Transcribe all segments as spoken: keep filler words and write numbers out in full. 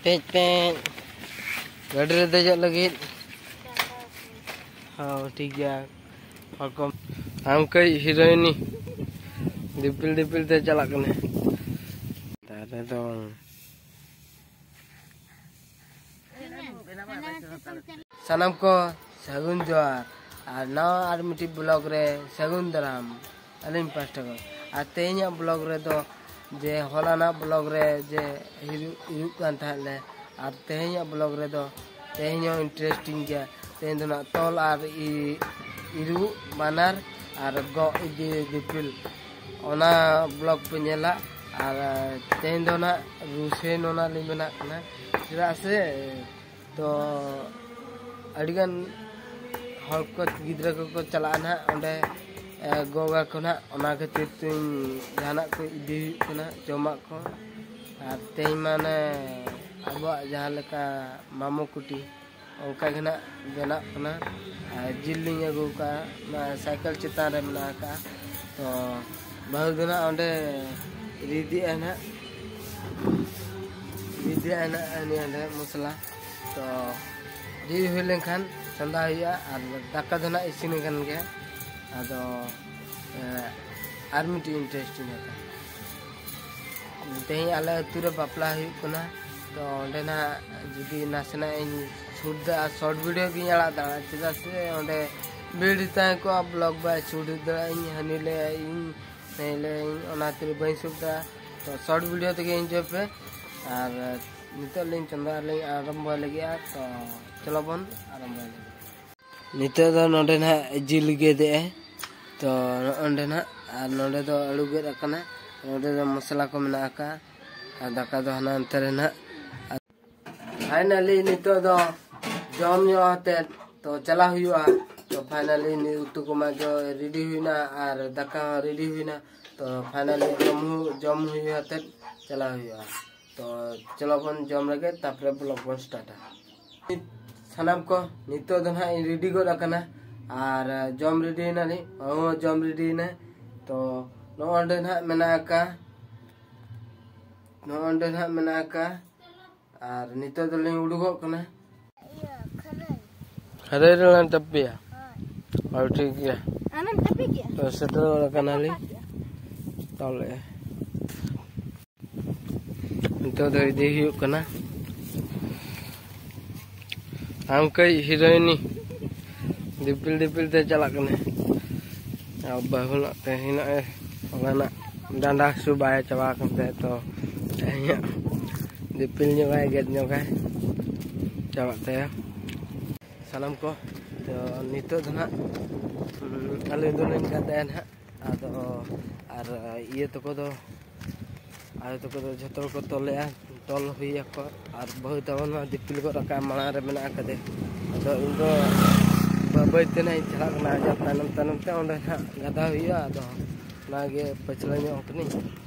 ᱯᱮᱸᱪ ᱯᱮᱸᱪ᱾ ᱜᱟᱹᱰᱤ ᱨᱮ ᱫᱮᱡᱚᱜ ᱞᱟᱹᱜᱤᱫ᱾ ᱦᱚᱸ, ᱴᱷᱤᱠ ᱜᱮᱭᱟ᱾ ᱦᱚᱲ ᱠᱚ, ᱟᱢ ᱠᱟᱹᱡ ᱦᱤᱨᱳᱭᱤᱱᱤ᱾ ᱫᱤᱯᱤᱞ ᱫᱤᱯᱤᱞ ᱛᱮ ᱪᱟᱞᱟᱜ ᱠᱟᱱᱟ᱾ ᱫᱟᱨᱮ ᱫᱚ ᱵᱟᱝ᱾ ᱥᱟᱱᱟᱢ ᱠᱚ ᱥᱟᱹᱜᱩᱱ ᱡᱚᱦᱟᱨ ᱟᱨ ᱱᱟᱣᱟ ᱟᱨ ᱢᱤᱫᱴᱤᱡ ᱵᱞᱚᱜ ᱨᱮ ᱥᱟᱹᱜᱩᱱ ᱫᱟᱨᱟᱢ ᱟᱹᱞᱤᱧ ᱯᱟᱥᱴᱟ ᱠᱷᱚᱱ᱾ ᱟᱨ ᱛᱮᱦᱮᱧᱟᱜ ᱵᱞᱚᱜ ᱨᱮᱫᱚ, ᱡᱮ ᱦᱚᱞᱟᱱᱟᱜ ᱵᱞᱚᱜ ᱨᱮ ᱡᱮ ᱦᱤᱡᱩᱜ, ᱦᱤᱡᱩᱜ ᱠᱟᱱ ᱛᱟᱦᱮᱸᱫ ᱞᱮ, ᱟᱨ ᱛᱮᱦᱮᱧᱟᱜ ᱵᱞᱚᱜ ᱨᱮᱫᱚ ᱛᱮᱦᱮᱧ ᱦᱚᱸ ᱤᱱᱴᱟᱨᱮᱥᱴᱤᱝ ᱜᱮᱭᱟ᱾ ᱛᱮᱦᱮᱧ ᱫᱚ ᱱᱟᱜ ᱛᱚᱞ ᱟᱨ ᱤ-, ᱤᱨᱩᱜ ᱵᱟᱱᱟᱨ ᱟᱨ ᱜᱚᱜ ᱤᱫᱤ ᱫᱤᱯᱤᱞ, ᱚᱱᱟ ᱵᱞᱚᱜ ᱯᱮ ᱧᱮᱞᱟ᱾ ᱟᱨ ᱛᱮᱦᱮᱧ ᱫᱚ ᱱᱟᱜ ᱨᱩᱥᱮ ᱱᱚᱱᱟ ᱞᱤᱧ ᱵᱮᱱᱟᱜ ᱠᱟᱱᱟ, ᱪᱮᱫᱟᱜ ᱥᱮ ᱛᱚ ᱟᱹᱰᱤᱜᱟᱱ ᱦᱚᱲ ᱠᱚ, ᱜᱤᱫᱽᱨᱟᱹ ᱠᱚᱠᱚ ᱪᱟᱞᱟᱜᱼᱟ ᱱᱟᱦᱟᱜ ᱚᱸᱰᱮ, ᱮ, ᱜᱚᱜᱟ ᱠᱚ ᱱᱟᱦᱟᱜ, ᱚᱱᱟ ᱠᱷᱟᱹᱛᱤᱨ ᱛᱤᱧ ᱡᱟᱦᱟᱱᱟᱜ ᱠᱚ ᱤᱫᱤ ᱦᱩᱭᱩᱜ ᱠᱟᱱᱟ, ᱡᱚᱢᱟᱜ ᱠᱚ᱾ ᱟᱨ ᱛᱮᱦᱮᱧ ᱢᱟᱱᱮ ᱟᱵᱚᱣᱟᱜ ᱡᱟᱦᱟᱸ ᱞᱮᱠᱟ ᱢᱟᱢᱚ ᱠᱩᱴᱤ, ᱚᱱᱠᱟ ᱜᱮ ᱱᱟᱦᱟᱜ ᱵᱮᱱᱟᱜ ᱠᱟᱱᱟ᱾ ᱟᱨ ᱡᱤᱞ ᱞᱤᱧ ᱟᱹᱜᱩ ᱠᱟᱜᱼᱟ, ᱚᱱᱟ ᱥᱟᱭᱠᱮᱞ ᱪᱮᱛᱟᱱ ᱨᱮ ᱢᱮᱱᱟᱜ ᱟᱠᱟᱫᱼᱟ᱾ ᱛᱚ ᱵᱟᱹᱦᱩ ᱫᱚ ᱱᱟᱦᱟᱜ ᱚᱸᱰᱮ ᱨᱤᱫᱮᱜᱼᱟᱭ ᱱᱟᱦᱟᱜ, ᱨᱤᱫᱮᱜᱼᱟᱭ ᱱᱟᱦᱟᱜ ᱩᱱᱤ ᱚᱸᱰᱮ ᱢᱚᱥᱞᱟ᱾ ᱛᱚ ᱨᱤᱫ ᱦᱩᱭ ᱞᱮᱱᱠᱷᱟᱱ ᱪᱚᱸᱫᱟ ᱦᱩᱭᱩᱜᱼᱟ, ᱟᱨ ᱫᱟᱠᱟ ᱫᱚ ᱱᱟᱦᱟᱜ ᱤᱥᱤᱱ ᱟᱠᱟᱱ ᱜᱮᱭᱟ᱾ ᱟᱫᱚ, ᱮ, ᱟᱨ ᱢᱤᱫᱴᱤᱡ ᱤᱱᱴᱟᱨᱮᱥᱴᱤᱝ ᱠᱟᱛᱷᱟ, ᱛᱮᱦᱮᱧ ᱟᱞᱮ ᱟᱹᱛᱩ ᱨᱮ ᱵᱟᱯᱞᱟ ᱦᱩᱭᱩᱜ ᱠᱟᱱᱟ᱾ ᱛᱚ ᱚᱸᱰᱮ ᱱᱟᱦᱟᱜ ᱡᱩᱫᱤ ᱱᱟᱥᱮᱱᱟᱜ ᱤᱧ ᱥᱩᱴ ᱫᱟ, ᱟᱨ ᱥᱚᱨᱴ ᱵᱷᱤᱰᱤᱭᱳ ᱜᱤᱧ ᱟᱲᱟᱜ ᱫᱟ, ᱪᱮᱫᱟᱜ ᱥᱮ ᱚᱸᱰᱮ ᱵᱷᱤᱲ ᱛᱟᱦᱮᱸ ᱠᱚᱜᱼᱟ, ᱵᱞᱚᱜ ᱵᱟᱭ ᱥᱩᱴ ᱫᱟᱲᱮᱭᱟᱜᱼᱟ᱾ ᱤᱧ ᱦᱟᱹᱱᱤ ᱞᱟᱹᱭᱟ ᱤᱧ, ᱱᱟᱹᱭ ᱞᱟᱹᱭᱟ ᱤᱧ, ᱚᱱᱟ ᱠᱷᱟᱹᱛᱤᱨ ᱵᱟᱹᱧ ᱥᱩᱴ ᱫᱟ᱾ ᱛᱚ ᱥᱚᱨᱴ ᱵᱷᱤᱰᱤᱭᱳ ᱛᱮᱜᱮ ᱤᱧ ᱡᱚᱯᱮ᱾ ᱟᱨ ᱱᱤᱛᱚᱜ ᱞᱤᱧ ᱪᱚᱸᱫᱟ ᱞᱤᱧ ᱟᱨᱟᱢᱵᱚᱭ ᱞᱟᱹᱜᱤᱫᱼᱟ᱾ ᱛᱚ ᱪᱚᱞᱚ ᱵᱚᱱ ᱟᱨᱟᱢᱵᱚᱭ ᱞᱟᱹᱜᱤᱫ᱾ ᱱᱤᱛᱚᱜ ᱫᱚ ᱱᱚᱰᱮ ᱱᱟᱦᱟᱜ ᱡᱤᱞ ᱜᱮᱫᱮᱜᱼᱟᱭ᱾ ᱛᱚ ᱱᱚᱜᱼᱚᱸᱰᱮ ᱱᱟᱦᱟᱜ, ᱟᱨ ᱱᱚᱰᱮ ᱫᱚ ᱟᱹᱞᱩ ᱜᱮᱫ ᱟᱠᱟᱱᱟ, ᱱᱚᱰᱮ ᱫᱚ ᱢᱚᱥᱞᱟ ᱠᱚ ᱢᱮᱱᱟᱜ ᱟᱠᱟᱫᱼᱟ, ᱟᱨ ᱫᱟᱠᱟ ᱫᱚ ᱦᱟᱱᱟ ᱱᱟᱱᱛᱮ ᱨᱮ ᱱᱟᱦᱟᱜ᱾ ᱯᱷᱟᱭᱱᱟᱞᱤ ᱱᱤᱛᱚᱜ ᱫᱚ ᱡᱚᱢ ᱧᱩ ᱟᱛᱮᱫ ᱛᱚ ᱪᱟᱞᱟᱜ ᱦᱩᱭᱩᱜᱼᱟ᱾ ᱛᱚ ᱯᱷᱟᱭᱱᱟᱞᱤ ᱩᱛᱩ ᱠᱚᱢᱟ ᱡᱚ ᱨᱮᱰᱤ ᱦᱩᱭᱱᱟ ᱟᱨ ᱫᱟᱠᱟ ᱦᱚᱸ ᱨᱮᱰᱤ ᱦᱩᱭᱱᱟ᱾ ᱛᱚ ᱯᱷᱟᱭᱱᱟᱞᱤ ᱡᱚᱢ ᱦᱩ-, ᱡᱚᱢ ᱦᱩᱭ ᱟᱛᱮᱫ ᱪᱟᱞᱟᱜ ᱦᱩᱭᱩᱜᱼᱟ᱾ ᱛᱚ ᱪᱚᱞᱚ ᱵᱚᱱ ᱡᱚᱢ ᱞᱮᱜᱮ, ᱛᱟᱯᱚᱨᱮ ᱵᱞᱚᱜ ᱵᱚᱱ ᱥᱴᱟᱨᱴᱟ᱾ ᱥᱟᱱᱟᱢ ᱠᱚ, ᱱᱤᱛᱚᱜ ᱫᱚ ᱱᱟᱦᱟᱜ ᱤᱧ ᱨᱮᱰᱤ ᱜᱚᱫ ᱟᱠᱟᱱᱟ ᱟᱨ ᱡᱚᱢ ᱨᱮᱰᱤᱭᱮᱱᱟᱞᱤᱧ, ᱦᱚᱸ ᱡᱚᱢ ᱨᱮᱰᱤᱭᱮᱱᱟ᱾ ᱛᱚ ᱱᱚᱜᱼᱚ ᱱᱚᱸᱰᱮ ᱱᱟᱦᱟᱜ ᱢᱮᱱᱟᱜ ᱟᱠᱟᱫ, ᱱᱚᱜᱼᱚ ᱱᱚᱸᱰᱮ ᱱᱟᱦᱟᱜ ᱢᱮᱱᱟᱜ ᱟᱠᱟᱫ ᱟᱨ ᱱᱤᱛᱚᱜ ᱫᱚᱞᱤᱧ ᱩᱰᱩᱠᱚᱜ ᱠᱟᱱᱟ᱾ ᱤᱭᱟᱹ, ᱠᱷᱟᱹᱨᱟᱹᱭ᱾ ᱠᱷᱟᱹᱨᱟᱹᱭ ᱨᱮᱞᱟᱝ ᱪᱟᱯᱮᱭᱟ᱾ ᱦᱳᱭ᱾ ᱦᱳᱭ, ᱴᱷᱤᱠ ᱜᱮᱭᱟ᱾ ᱟᱢᱮᱢ ᱪᱟᱯᱮ ᱠᱮᱜᱼᱟ? ᱛᱚ, ᱥᱮᱴᱮᱨ ᱟᱠᱟᱱᱟᱞᱤᱧ᱾ ᱛᱟᱦᱚᱞᱮ ᱱᱤᱛᱚᱜ ᱫᱚ ᱤᱫᱤ ᱦᱩᱭᱩᱜ ᱠᱟᱱᱟ᱾ ᱟᱢ ᱠᱟᱹᱡ ᱦᱤᱨᱳᱭᱤᱱᱤ ᱫᱤᱯᱤᱞ ᱫᱤᱯᱤᱞ ᱛᱮ ᱪᱟᱞᱟᱜ ᱠᱟᱱᱟᱭ᱾ ᱟᱨ ᱵᱟᱹᱦᱩ ᱱᱟᱜ ᱛᱮ ᱦᱮᱱᱟᱜ ᱮ, ᱚᱱᱟ ᱨᱮᱱᱟᱜ ᱰᱟᱸᱰᱟ ᱦᱟᱹᱥᱩ ᱵᱟᱭ ᱪᱟᱵᱟ ᱟᱠᱟᱱ ᱛᱟᱭᱟ, ᱛᱚ ᱛᱮᱦᱮᱧᱟᱜ ᱫᱤᱯᱤᱞ ᱧᱚᱜᱟᱭ, ᱜᱮᱫ ᱧᱚᱜᱟᱭ, ᱪᱟᱵᱟᱜ ᱛᱟᱭᱟ ᱥᱟᱱᱟᱢ ᱠᱚ᱾ ᱛᱚ ᱱᱤᱛᱚᱜ ᱫᱚ ᱱᱟᱜ, ᱩᱸ, ᱟᱹᱞᱤᱧ ᱫᱚᱞᱤᱧ ᱜᱟᱛᱮᱜᱼᱟ ᱱᱟᱦᱟᱜ᱾ ᱟᱫᱚ ᱟᱨ ᱤᱭᱟᱹ ᱛᱟᱠᱚ ᱫᱚ, ᱟᱭᱳ ᱛᱟᱠᱚ ᱫᱚ ᱡᱷᱚᱛᱚ ᱠᱚ ᱛᱚᱞᱮᱜᱼᱟ, ᱛᱚᱞ ᱦᱩᱭ ᱟᱠᱚ᱾ ᱟᱨ ᱵᱟᱹᱦᱩ ᱛᱟᱵᱚᱱ ᱢᱟ ᱫᱤᱯᱤᱞ ᱜᱚᱫ ᱟᱠᱟᱫ, ᱢᱟᱲᱟᱝ ᱨᱮ ᱢᱮᱱᱟᱜ ᱟᱠᱟᱫᱮ᱾ ᱟᱫᱚ ᱤᱧ ᱫᱚ ᱵᱟᱹᱭ ᱵᱟᱹᱭ ᱛᱮ ᱱᱟᱜ ᱤᱧ ᱪᱟᱞᱟᱜ ᱠᱟᱱᱟ, ᱟᱡᱟᱜ ᱛᱟᱭᱱᱚᱢ ᱛᱟᱭᱱᱚᱢ ᱛᱮ᱾ ᱚᱸᱰᱮ ᱱᱟᱜ ᱜᱟᱫᱟ ᱦᱩᱭᱩᱜᱼᱟ, ᱟᱫᱚ ᱚᱱᱟᱜᱮ ᱯᱟᱹᱪᱷᱞᱟᱹ ᱧᱚᱜ ᱠᱟᱹᱱᱟᱹᱧ᱾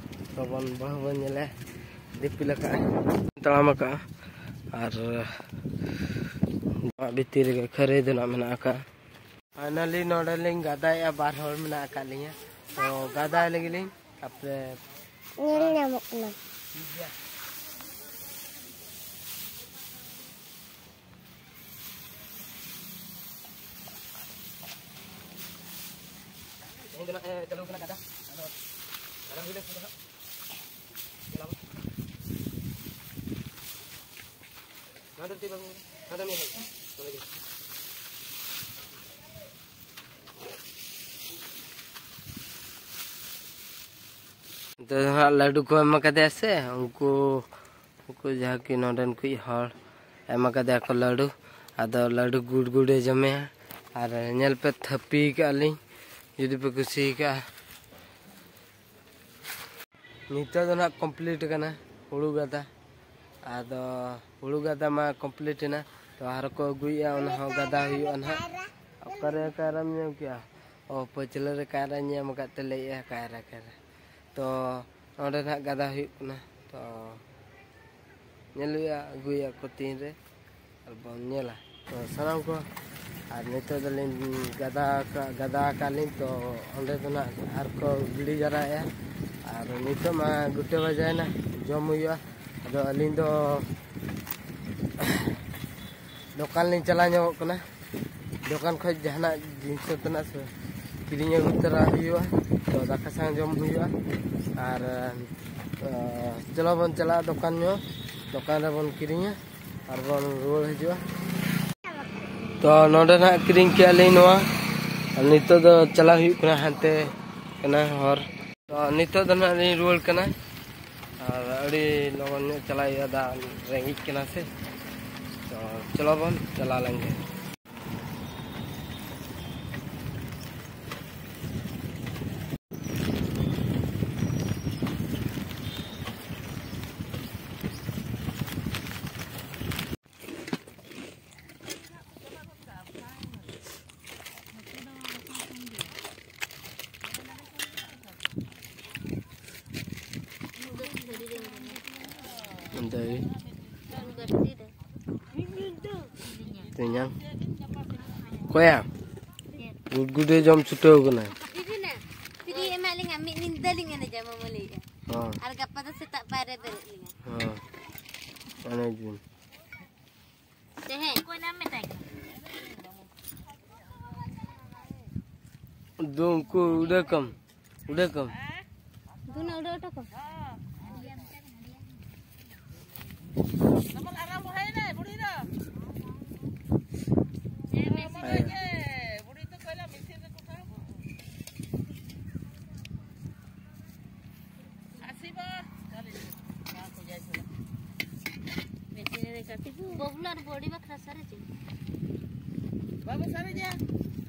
ᱛᱚᱵᱚᱱ ᱵᱟᱹᱦᱩ ᱵᱚᱱ ᱧᱮᱞᱮ ᱫᱤᱯᱤᱞ ᱟᱠᱟᱫᱼᱟ, ᱛᱟᱲᱟᱢ ᱟᱠᱟᱫᱼᱟ᱾ ᱟᱨ ᱱᱚᱣᱟ ᱵᱷᱤᱛᱤᱨ ᱨᱮᱜᱮ ᱠᱷᱟᱹᱨᱟᱹᱭ ᱫᱚ ᱱᱟᱜ ᱢᱮᱱᱟᱜ ᱟᱠᱟᱫᱼᱟ᱾ ᱯᱷᱟᱭᱱᱟᱞᱤ ᱱᱚᱰᱮ ᱞᱤᱧ ᱜᱟᱫᱟᱭᱮᱜᱼᱟ, ᱵᱟᱨ ᱦᱚᱲ ᱢᱮᱱᱟᱜ ᱟᱠᱟᱫ ᱞᱤᱧᱟ᱾ ᱛᱚ ᱜᱟᱫᱟᱭ ᱞᱟᱹᱜᱤᱫ ᱞᱤᱧ, ᱛᱟᱯᱚᱨᱮ ᱧᱮᱞ ᱧᱟᱢᱚᱜ ᱠᱟᱱᱟ᱾ ᱴᱷᱤᱠ ᱜᱮᱭᱟ᱾ ᱛᱮᱦᱮᱧ ᱫᱚ ᱱᱟᱜ, ᱮ, ᱪᱟᱹᱞᱩ ᱠᱟᱱᱟ ᱜᱟᱫᱟ᱾ ᱟᱫᱚ ᱜᱟᱫᱟ ᱦᱩᱭ ᱞᱮᱱᱠᱷᱟᱱ ᱫᱚ ᱱᱟᱜ ᱧᱮᱞᱟᱵᱚᱱ᱾ ᱱᱚᱣᱟ ᱫᱚ ᱪᱮᱫ ᱵᱟᱹᱵᱩ? ᱱᱚᱣᱟ ᱫᱚ ᱱᱤᱭᱟᱹ ᱦᱩᱭᱩᱜᱼᱟ᱾ ᱱᱚᱰᱮ ᱜᱮ᱾ ᱱᱤᱛᱚᱜ ᱫᱚ ᱦᱟᱸᱜ ᱞᱟᱹᱰᱩ ᱠᱚ ᱮᱢ ᱠᱟᱫᱮᱭᱟ ᱥᱮ, ᱩᱱᱠᱩ, ᱩᱱᱠᱩ ᱡᱟᱦᱟᱸ ᱠᱤ ᱱᱚᱰᱮᱱ ᱠᱚ ᱦᱚᱲ ᱮᱢ ᱠᱟᱫᱮᱭᱟ ᱠᱚ ᱞᱟᱹᱰᱩ᱾ ᱟᱫᱚ ᱞᱟᱹᱰᱩ ᱜᱩᱲ ᱜᱩᱲᱮ ᱡᱚᱢᱮᱭᱟ ᱟᱨ ᱧᱮᱞ ᱯᱮ, ᱛᱷᱟᱹᱯᱤ ᱠᱟᱜᱼᱟ ᱞᱤᱧ, ᱡᱩᱫᱤ ᱯᱮ ᱠᱩᱥᱤ ᱠᱟᱜᱼᱟ᱾ ᱱᱤᱛᱚᱜ ᱫᱚ ᱱᱟᱜ ᱠᱚᱢᱯᱞᱤᱴ ᱠᱟᱱᱟ ᱦᱩᱲᱩ ᱜᱟᱫᱟ᱾ ᱟᱫᱚ ᱦᱩᱲᱩ ᱜᱟᱫᱟ ᱢᱟ ᱠᱚᱢᱯᱞᱤᱴ ᱮᱱᱟ, ᱛᱚ ᱟᱨ ᱠᱚ ᱟᱹᱜᱩᱭᱮᱫᱼᱟ, ᱚᱱᱟ ᱦᱚᱸ ᱜᱟᱫᱟ ᱦᱩᱭᱩᱜᱼᱟ ᱱᱟᱦᱟᱜ᱾ ᱚᱠᱟᱨᱮ ᱠᱟᱭᱨᱟᱢ ᱧᱟᱢ ᱠᱮᱜᱼᱟ? ᱚ, ᱯᱟᱹᱪᱷᱞᱟᱹ ᱨᱮ ᱠᱟᱭᱨᱟᱧ ᱧᱟᱢ ᱟᱠᱟᱫ ᱛᱮ ᱞᱟᱹᱭᱮᱫᱼᱟ ᱠᱟᱭᱨᱟ, ᱠᱟᱭᱨᱟ᱾ ᱛᱚ ᱚᱸᱰᱮ ᱱᱟᱦᱟᱜ ᱜᱟᱫᱟ ᱦᱩᱭᱩᱜ ᱠᱟᱱᱟ᱾ ᱛᱚ ᱧᱮᱞ ᱦᱩᱭᱩᱜᱼᱟ, ᱟᱹᱜᱩᱭᱟ ᱠᱚ ᱛᱤᱱ ᱨᱮ, ᱟᱨ ᱵᱚᱱ ᱧᱮᱞᱟ᱾ ᱛᱚ ᱥᱟᱱᱟᱢ ᱠᱚ, ᱟᱨ ᱱᱤᱛᱚᱜ ᱫᱚᱞᱤᱧ ᱜᱟᱫᱟ ᱟᱠᱟᱫ, ᱜᱟᱫᱟ ᱟᱠᱟᱫ ᱞᱤᱧ᱾ ᱛᱚ ᱚᱸᱰᱮ ᱫᱚ ᱱᱟᱜ ᱟᱨ ᱠᱚ ᱜᱤᱰᱤ ᱡᱟᱣᱨᱟᱭᱮᱫᱼᱟ᱾ ᱟᱨ ᱱᱤᱛᱚᱜ ᱢᱟ ᱜᱩᱴᱟᱹ ᱵᱟᱡᱟᱭᱮᱱᱟ, ᱡᱚᱢ ᱦᱩᱭᱩᱜᱼᱟ᱾ ᱟᱫᱚ ᱟᱹᱞᱤᱧ ᱫᱚ ᱫᱚᱠᱟᱱ ᱞᱤᱧ ᱪᱟᱞᱟᱣ ᱧᱚᱜᱚᱜ ᱠᱟᱱᱟ᱾ ᱫᱚᱠᱟᱱ ᱠᱷᱚᱱ ᱡᱟᱦᱟᱱᱟᱜ ᱡᱤᱱᱤᱥ ᱛᱮᱱᱟᱜ ᱥᱮ ᱠᱤᱨᱤᱧ ᱟᱹᱜᱩ ᱛᱚᱨᱟ ᱦᱩᱭᱩᱜᱼᱟ᱾ ᱛᱚ ᱫᱟᱠᱟ ᱥᱟᱶ ᱡᱚᱢ ᱦᱩᱭᱩᱜᱼᱟ᱾ ᱟᱨ, ᱟ, ᱪᱚᱞᱚ ᱵᱚᱱ ᱪᱟᱞᱟᱜᱼᱟ ᱫᱚᱠᱟᱱ ᱧᱚᱜ᱾ ᱫᱚᱠᱟᱱ ᱨᱮᱵᱚᱱ ᱠᱤᱨᱤᱧᱟ ᱟᱨ ᱵᱚᱱ ᱨᱩᱣᱟᱹᱲ ᱦᱤᱡᱩᱜᱼᱟ᱾ ᱛᱚ ᱱᱚᱰᱮ ᱱᱟᱜ ᱠᱤᱨᱤᱧ ᱠᱮᱜᱼᱟ ᱞᱤᱧ ᱱᱚᱣᱟ᱾ ᱟᱨ ᱱᱤᱛᱚᱜ ᱫᱚ ᱪᱟᱞᱟᱣ ᱦᱩᱭᱩᱜ ᱠᱟᱱᱟ ᱦᱟᱱᱛᱮ ᱠᱟᱱᱟ ᱦᱚᱨ᱾ ᱛᱚ ᱱᱤᱛᱚᱜ ᱫᱚ ᱱᱟᱜ ᱞᱤᱧ ᱨᱩᱣᱟᱹᱲ ᱠᱟᱱᱟ᱾ ᱟᱨ ᱟᱹᱰᱤ ᱞᱚᱜᱚᱱ ᱧᱚᱜ ᱪᱟᱞᱟᱣ ᱦᱩᱭᱩᱜᱼᱟ, ᱫᱟᱜ ᱨᱮᱸᱜᱮᱡ ᱠᱟᱱᱟ ᱥᱮ᱾ ᱛᱚ ᱪᱚᱞᱚ ᱵᱚᱱ ᱪᱟᱞᱟᱣ ᱞᱮᱱ ᱜᱮ᱾ ᱚᱱᱛᱮ ᱜᱮ᱾ ᱛᱮᱧᱟᱝ᱾ ᱚᱠᱚᱭᱟ? ᱜᱩᱰᱜᱩᱰᱮ ᱡᱚᱢ ᱪᱷᱩᱴᱟᱹᱣ ᱠᱟᱱᱟ᱾ ᱯᱷᱤᱨᱤ ᱮᱢᱟᱜ ᱞᱤᱧᱟ, ᱢᱤᱫ ᱧᱤᱫᱟᱹ ᱞᱤᱧ ᱮᱱᱮᱡᱟ, ᱢᱟᱢᱟ ᱞᱟᱹᱭᱮᱫᱼᱟ᱾ ᱦᱚᱸ᱾ ᱟᱨ ᱜᱟᱯᱟ ᱫᱚ ᱥᱮᱛᱟᱜ ᱯᱟᱭᱟᱨ ᱨᱮ ᱵᱮᱨᱮᱫ ᱞᱤᱧᱟ᱾ ᱦᱚᱸ᱾ ᱮᱱᱮᱡ ᱵᱤᱱ᱾ ᱛᱮᱦᱮᱧ᱾ ᱫᱩ ᱩᱱᱠᱩ ᱩᱰᱟᱹ ᱠᱚᱢ, ᱩᱰᱟᱹ ᱠᱚᱢ᱾ ᱫᱩᱱᱟᱹ ᱩᱰᱟᱹ ᱦᱚᱴᱚ ᱠᱚᱢ᱾ ᱦᱮᱸ᱾ ᱵᱟᱹᱵᱞᱩ ᱟᱨ ᱵᱚᱰᱤ ᱵᱟᱠᱷᱨᱟ ᱥᱟᱨᱮᱡ ᱪᱮᱫ? ᱵᱟᱵᱚ ᱥᱟᱨᱮᱡᱟ᱾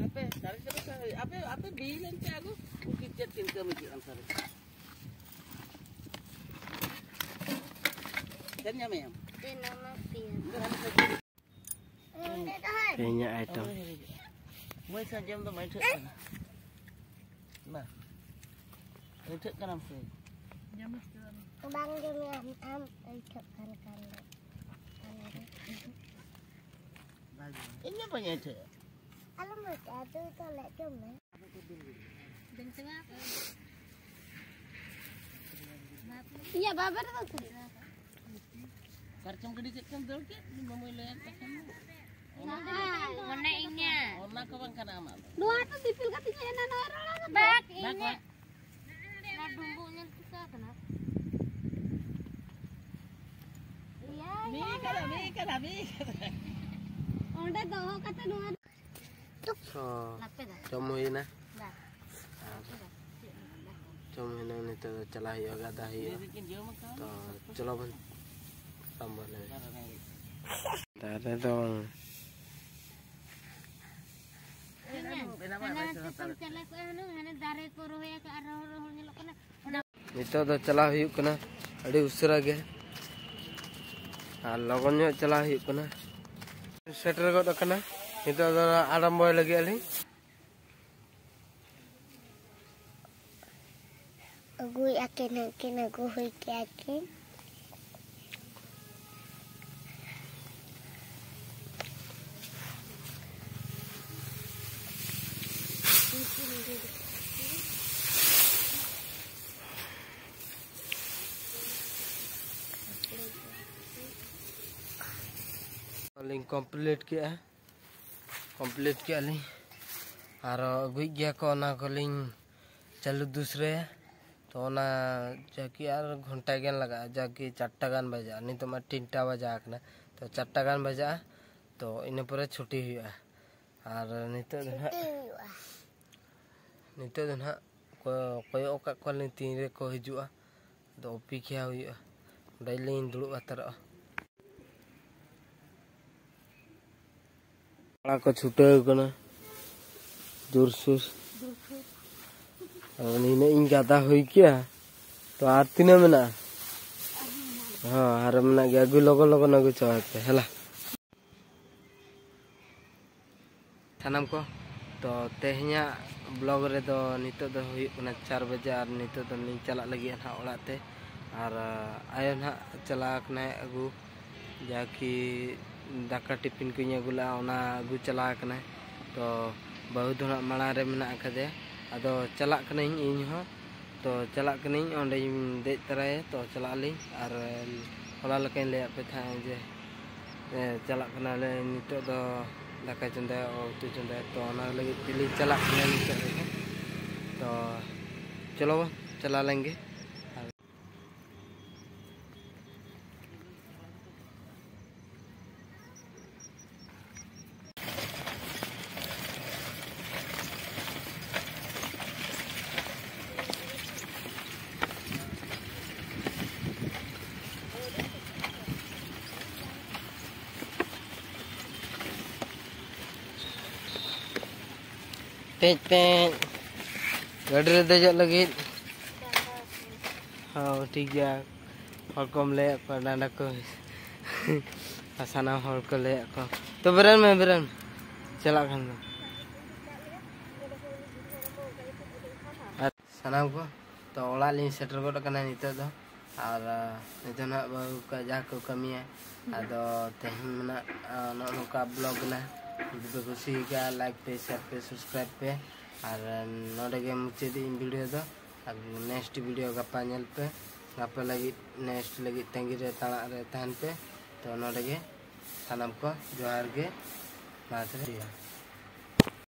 ᱟᱯᱮ ᱥᱟᱨᱮᱡ ᱠᱟᱛᱮ ᱥᱟᱨᱮᱡ᱾ ᱟᱯᱮ, ᱟᱯᱮ ᱵᱤᱞ ᱮᱱᱛᱮ ᱟᱹᱜᱩ᱾ ᱩᱱᱠᱤᱱ ᱪᱮᱫ ᱠᱤᱱ ᱠᱟᱹᱢᱤ ᱠᱮᱫ ᱟᱢ ᱥᱟᱨᱮᱡ? ᱪᱮᱫ ᱧᱟᱢᱮᱭᱟᱢ? ᱫᱮ ᱱᱟᱢᱟ ᱯᱤᱭᱟ᱾ ᱤᱧ ᱫᱚ ᱦᱟᱱᱮ ᱥᱟᱨᱮᱡ᱾ ᱛᱮᱦᱮᱧᱟᱜ ᱟᱭᱴᱮᱢ᱾ ᱢᱟᱹᱭ ᱥᱟᱨᱡᱚᱢ ᱫᱚ ᱵᱟᱹᱭᱴᱷᱟᱹᱜ ᱠᱟᱱᱟ᱾ ᱢᱟ᱾ ᱵᱟᱹᱭᱴᱷᱟᱹᱜ ᱠᱟᱱᱟᱢ ᱥᱮ? ᱵᱟᱝ ᱡᱚᱢ ᱟᱢ, ᱟᱢ ᱟᱹᱭᱴᱷᱟᱹᱜ ᱠᱟᱱ ᱠᱷᱟᱱ ᱫᱚ᱾ ᱤᱧ ᱫᱚ ᱵᱟᱹᱧ ᱟᱹᱭᱴᱷᱟᱹᱜᱼᱟ᱾ ᱟᱞᱚᱢ ᱟᱹᱭᱴᱷᱟᱹᱜᱼᱟ, ᱫᱩ ᱛᱟᱦᱞᱮ ᱡᱚᱢ ᱢᱮ᱾ ᱤᱧᱟᱹᱜ ᱵᱟᱵᱮᱨ ᱫᱚ ᱛᱤᱱᱟᱹᱜ? ᱥᱟᱨᱡᱚᱢ ᱜᱟᱹᱰᱤ ᱪᱮᱫ ᱠᱚᱢ ᱫᱟᱹᱲ ᱠᱮᱫ? ᱩᱱᱤ ᱢᱟᱢᱩᱭ ᱞᱟᱹᱭᱟᱫ ᱛᱟᱦᱮᱱ᱾ ᱢᱚᱱᱮ ᱤᱧᱟᱹ᱾ ᱚᱱᱟ ᱠᱚ ᱵᱟᱝ ᱠᱟᱱᱟ ᱟᱢᱟᱜ ᱫᱚ᱾ ᱱᱚᱣᱟ ᱫᱚ ᱫᱤᱯᱤᱞ ᱠᱟᱛᱮ ᱦᱮᱡ ᱮᱱᱟ, ᱱᱚᱣᱟ ᱨᱚᱲ ᱟᱞᱚ ᱵᱟᱠ ᱵᱟᱠ, ᱤᱧᱟᱹ᱾ ᱵᱟᱠ᱾ ᱚᱱᱟ ᱰᱩᱢᱵᱩᱜ ᱧᱮᱞ ᱴᱷᱤᱠᱟᱹ ᱠᱟᱱᱟ᱾ ᱤᱭᱟᱹ, ᱢᱤᱫ ᱤᱭᱟᱹ, ᱠᱟᱫᱟ, ᱤᱭᱟᱹ᱾ ᱢᱤᱫ ᱠᱟᱫᱟ, ᱢᱤᱫ ᱠᱟᱫᱟ᱾ ᱚᱸᱰᱮ ᱫᱚᱦᱚ ᱠᱟᱛᱮ ᱱᱚᱣᱟ ᱦᱚᱸ, ᱞᱟᱯᱮ ᱫᱟ᱾ ᱡᱚᱢ ᱦᱩᱭᱱᱟ᱾ ᱵᱟᱠ᱾ ᱟᱨ ᱡᱚᱢ ᱦᱩᱭᱱᱟ, ᱱᱤᱛᱚᱜ ᱫᱚ ᱪᱟᱞᱟᱜ ᱦᱩᱭᱩᱜᱼᱟ, ᱜᱟᱫᱟ ᱦᱩᱭᱩᱜᱼᱟ᱾ ᱛᱚ ᱪᱚᱞᱚ ᱵᱚᱱ ᱟᱨᱟᱢᱵᱚ ᱞᱮᱜᱮ᱾ ᱫᱟᱨᱮ ᱫᱚ ᱦᱟᱱᱟ ᱦᱟᱱᱛᱮ ᱠᱷᱚᱱ ᱪᱟᱞᱟᱣ ᱠᱚᱜᱼᱟ, ᱦᱟᱱᱟ ᱦᱟᱱᱮ ᱫᱟᱨᱮ ᱠᱚ ᱨᱚᱦᱚᱭ ᱟᱠᱟᱫᱼᱟ, ᱨᱚᱦᱚᱲ ᱨᱚᱦᱚᱲ ᱧᱮᱞᱚᱜ ᱠᱟᱱᱟ᱾ ᱱᱤᱛᱚᱜ ᱫᱚ ᱪᱟᱞᱟᱣ ᱦᱩᱭᱩᱜ ᱠᱟᱱᱟ ᱟᱹᱰᱤ ᱩᱥᱟᱹᱨᱟ ᱜᱮ, ᱟᱨ ᱞᱚᱜᱚᱱ ᱧᱚᱜ ᱪᱟᱞᱟᱣ ᱦᱩᱭᱩᱜ ᱠᱟᱱᱟ᱾ ᱥᱮᱴᱮᱨ ᱜᱚᱫ ᱟᱠᱟᱱᱟ, ᱱᱤᱛᱚᱜ ᱫᱚ ᱟᱨᱟᱢᱵᱚᱭ ᱞᱟᱹᱜᱤᱫ ᱟᱹᱞᱤᱧ᱾ ᱟᱹᱜᱩᱭᱮᱫᱼᱟ ᱠᱤᱱ, ᱱᱟᱜ ᱠᱤᱱ ᱟᱹᱜᱩ ᱦᱩᱭ ᱠᱮᱜᱼᱟ ᱠᱤᱱ᱾ ᱞᱤᱧ ᱠᱚᱢᱯᱞᱤᱴ ᱠᱮᱜᱼᱟ, ᱠᱚᱢᱯᱞᱤᱴ ᱠᱮᱜᱼᱟ ᱞᱤᱧ᱾ ᱟᱨᱚ ᱟᱹᱜᱩᱭᱮᱫ ᱜᱮᱭᱟ ᱠᱚ, ᱚᱱᱟ ᱠᱚᱞᱤᱧ ᱪᱟᱹᱞᱩ ᱫᱩᱥᱨᱟᱹᱭᱟ᱾ ᱛᱚ ᱚᱱᱟ ᱡᱟᱠᱤ ᱟᱨ ᱜᱷᱚᱱᱴᱟ ᱜᱟᱱ ᱞᱟᱜᱟᱜᱼᱟ, ᱡᱟᱠᱤ ᱪᱟᱨᱴᱟ ᱜᱟᱱ ᱵᱟᱡᱟᱜᱼᱟ᱾ ᱱᱤᱛᱚᱜ ᱢᱟ ᱛᱤᱱᱴᱟ ᱵᱟᱡᱟ ᱟᱠᱟᱱᱟ, ᱛᱚ ᱪᱟᱨᱴᱟ ᱜᱟᱱ ᱵᱟᱡᱟᱜᱼᱟ, ᱛᱚ ᱤᱱᱟᱹ ᱯᱚᱨᱮ ᱪᱷᱩᱴᱤ ᱦᱩᱭᱩᱜᱼᱟ᱾ ᱟᱨ ᱱᱤᱛᱚᱜ ᱫᱚ ᱱᱟᱦᱟᱜ, ᱪᱷᱩᱴᱤ ᱦᱩᱭᱩᱜᱼᱟ᱾ ᱱᱤᱛᱚᱜ ᱫᱚ ᱱᱟᱦᱟᱜ ᱠᱚ-, ᱠᱚᱭᱚᱜ ᱟᱠᱟᱫ ᱠᱚᱣᱟᱞᱤᱧ ᱛᱤᱱ ᱨᱮᱠᱚ ᱦᱤᱡᱩᱜᱼᱟ, ᱟᱫᱚ ᱚᱯᱮᱠᱷᱟ ᱦᱩᱭᱩᱜᱼᱟ, ᱚᱸᱰᱮ ᱞᱤᱧ ᱫᱩᱲᱩᱵ ᱦᱟᱛᱟᱲᱚᱜᱼᱟ᱾ ᱠᱚᱲᱟ ᱠᱚ ᱪᱷᱩᱴᱟᱹᱣ ᱠᱟᱱᱟ ᱡᱳᱨᱥᱳᱨ᱾ ᱟᱨ ᱱᱤᱱᱟᱹᱜ ᱤᱧ ᱜᱟᱫᱟ ᱦᱩᱭ ᱠᱮᱜᱼᱟ, ᱛᱚ ᱟᱨ ᱛᱤᱱᱟᱹᱜ ᱢᱮᱱᱟᱜᱼᱟ? ᱦᱚᱸ, ᱟᱨ ᱢᱮᱱᱟᱜ ᱜᱮᱭᱟ, ᱟᱹᱜᱩ ᱞᱚᱜᱚᱱ ᱞᱚᱜᱚᱱ ᱟᱹᱜᱩ ᱪᱟᱵᱟᱭ ᱯᱮ, ᱦᱮᱞᱟ᱾ ᱥᱟᱱᱟᱢ ᱠᱚ, ᱛᱚ ᱛᱮᱦᱮᱧᱟᱜ ᱵᱞᱚᱜ ᱨᱮᱫᱚ ᱱᱤᱛᱚᱜ ᱫᱚ ᱦᱩᱭᱩᱜ ᱠᱟᱱᱟ ᱪᱟᱨ ᱵᱟᱡᱮ, ᱟᱨ ᱱᱤᱛᱚᱜ ᱫᱚ ᱞᱤᱧ ᱪᱟᱞᱟᱜ ᱞᱟᱹᱜᱤᱫ ᱱᱟᱦᱟᱜ ᱚᱲᱟᱜ ᱛᱮ᱾ ᱟᱨ ᱟᱭᱳ ᱱᱟᱦᱟᱜ ᱪᱟᱞᱟᱣ ᱠᱟᱱᱟᱭ ᱟᱹᱜᱩ, ᱡᱟᱠᱤ ᱫᱟᱠᱟ ᱴᱤᱯᱷᱤᱱ ᱠᱚᱧ ᱟᱹᱜᱩ ᱞᱮᱜᱼᱟ, ᱚᱱᱟ ᱟᱹᱜᱩ ᱪᱟᱞᱟᱣ ᱠᱟᱱᱟᱭ᱾ ᱛᱚ ᱵᱟᱹᱦᱩ ᱫᱚ ᱱᱟᱦᱟᱜ ᱢᱟᱲᱟᱝ ᱨᱮ ᱢᱮᱱᱟᱜ ᱟᱠᱟᱫᱮᱭᱟ, ᱟᱫᱚ ᱪᱟᱞᱟᱜ ᱠᱟᱹᱱᱟᱹᱧ ᱤᱧ ᱦᱚᱸ᱾ ᱛᱚ ᱪᱟᱞᱟᱜ ᱠᱟᱹᱱᱟᱹᱧ, ᱚᱸᱰᱮᱧ ᱫᱮᱡ ᱛᱚᱨᱟᱭᱟ, ᱛᱚ ᱪᱟᱞᱟᱜ ᱟᱹᱞᱤᱧ᱾ ᱟᱨ ᱦᱚᱞᱟ ᱞᱮᱠᱟᱧ ᱞᱟᱹᱭᱟᱫ ᱯᱮ ᱛᱟᱦᱮᱸᱫ ᱡᱮ ᱮ, ᱪᱟᱞᱟᱜ ᱠᱟᱱᱟᱞᱮ ᱱᱤᱛᱚᱜ ᱫᱚ ᱫᱟᱠᱟ ᱪᱚᱸᱫᱟᱭᱟ, ᱩᱛᱩ ᱪᱚᱸᱫᱟᱭᱟ, ᱛᱚ ᱚᱱᱟ ᱞᱟᱹᱜᱤᱫ ᱛᱮᱞᱤᱧ ᱪᱟᱞᱟᱜ ᱠᱟᱱᱟ ᱱᱤᱛᱚᱜ ᱨᱮᱜᱮ᱾ ᱛᱚ ᱪᱚᱞᱚ ᱵᱚᱱ ᱪᱟᱞᱟᱣ ᱞᱮᱱ ᱜᱮ᱾ ᱯᱮᱸᱪ ᱯᱮᱸᱪ ᱜᱟᱹᱰᱤ ᱨᱮ ᱫᱮᱡᱚᱜ ᱞᱟᱹᱜᱤᱫ᱾ ᱦᱚᱸ, ᱴᱷᱤᱠ ᱜᱮᱭᱟ᱾ ᱦᱚᱲ ᱠᱚᱢ ᱞᱟᱹᱭᱟᱫ ᱠᱚᱣᱟ, ᱰᱟᱸᱰᱟ ᱠᱚ ᱟᱨ ᱥᱟᱱᱟᱢ ᱦᱚᱲ ᱠᱚ ᱞᱟᱹᱭᱟᱫ ᱠᱚᱣᱟ᱾ ᱛᱚ ᱵᱮᱨᱮᱱ ᱢᱮ, ᱵᱮᱨᱮᱱ᱾ ᱪᱟᱞᱟᱜ ᱠᱷᱟᱱ ᱫᱚ ᱟᱨ ᱥᱟᱱᱟᱢ ᱠᱚ, ᱛᱚ ᱚᱲᱟᱜ ᱞᱤᱧ ᱥᱮᱴᱮᱨ ᱜᱚᱫ ᱟᱠᱟᱱᱟ ᱱᱤᱛᱚᱜ ᱫᱚ᱾ ᱟᱨ ᱱᱤᱛᱚᱜ ᱱᱟᱦᱟᱜ ᱵᱟᱹᱦᱩ ᱠᱚ ᱡᱟᱦᱟᱸ ᱠᱚ ᱠᱟᱹᱢᱤᱭᱟ, ᱟᱫᱚ ᱛᱮᱦᱮᱧ ᱢᱮᱱᱟᱜ ᱱᱚᱜᱼᱚ ᱱᱚᱝᱠᱟ ᱵᱞᱚᱜ ᱠᱟᱱᱟ᱾ ᱡᱩᱫᱤ ᱯᱮ ᱠᱩᱥᱤ ᱟᱠᱟᱫᱼᱟ, ᱞᱟᱭᱤᱠ ᱯᱮ, ᱥᱮᱭᱟᱨ ᱯᱮ, ᱥᱟᱵᱥᱠᱨᱟᱭᱤᱵ ᱯᱮ᱾ ᱟᱨ ᱱᱚᱰᱮ ᱜᱮ ᱢᱩᱪᱟᱹᱫ ᱤᱧ ᱵᱷᱤᱰᱤᱭᱳ ᱫᱚ᱾ ᱟᱨ ᱱᱮᱠᱥᱴ ᱵᱷᱤᱰᱤᱭᱳ ᱜᱟᱯᱟ ᱧᱮᱞ ᱯᱮ᱾ ᱜᱟᱯᱟ ᱞᱟᱹᱜᱤᱫ, ᱱᱮᱠᱥᱴ ᱞᱟᱹᱜᱤᱫ ᱛᱟᱺᱜᱤ ᱨᱮ, ᱛᱟᱲᱟᱜ ᱨᱮ ᱛᱟᱦᱮᱱ ᱯᱮ᱾ ᱛᱚ ᱱᱚᱰᱮ ᱜᱮ ᱥᱟᱱᱟᱢ ᱠᱚ ᱡᱚᱦᱟᱨ ᱜᱮ᱾ ᱢᱟ ᱛᱚᱵᱮ᱾